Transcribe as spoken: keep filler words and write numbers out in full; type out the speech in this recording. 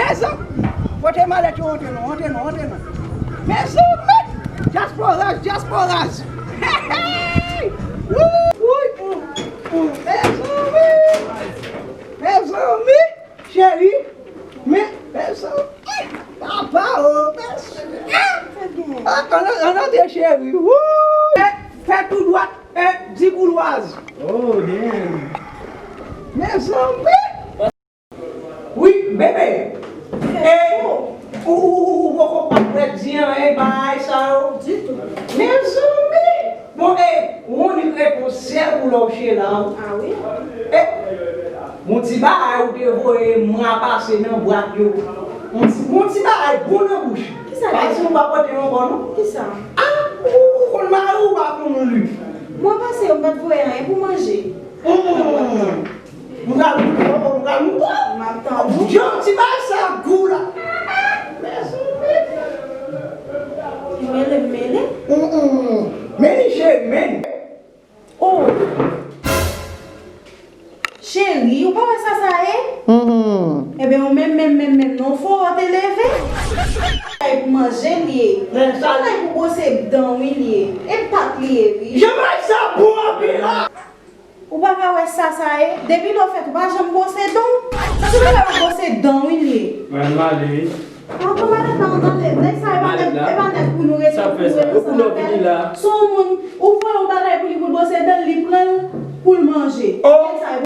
Mezanmi, pote malèt yo, antre non, antre non, antre non. Mezanmi, dyasporaz, dyasporaz. Hey, hey. Wouy, wouy, mezanmi. Mezanmi, cheri. Men, mezanmi. Papa, oh, mezanmi. Ah, ann, ann antre, cheri. Wouy. Fè, fè tou dwat, eh, di koulwaz. Oh, damn. Mezanmi. Wi, bebe. E, ou, ou, ou, ou poko pa prèt di anyen bagay sa yo? Ditou. Mezanmi! Bon, e, ou annik repons sèl pou lè w chela w. Ah wi? E, bon ti bagay ou te voye mwa pase nan bwat yo. Bon ti, bon ti bagay bon nan bouch. Kisa? Pase ou pa pote ankò non? Kisa? Ah, ou, ou konn mari ou pa konn li. Mwa pase yo m pa t voye anyen pou manje. Mm. Nou pral moute, nou pral moute. M ap tann ou. Yon ti bagay sa gou la. Mezanmi. Mele, mele. Mm, mm. Men li cheri, men. Oh. Cheri, ou pa wè sa sa ye? Mm. Ebyen, ou menm, menm, menm, menm, non, fò ou te leve. Ay, pou manje li ye. Men sa. Sa pou bwose dan wi li ye. E pat li ye, wi. Jan bagay sa bon anpil la. Ou pa ka wè sa sa ye? Depi lè w fèt, ou pa janm bwose dan w? Sa se bagay ou bwose dan w, wi, li ye. Mwen m ale, wi. An, kòman nèg la ann ale? Nèg sa, e pa nèg, e pa nèg pou nou rete, pou nou rete ansanm avè l. Se yon moun, ou voye yon bagay pou li, pou l bwose dan l, li pran l pou l manje. Nèg sa, e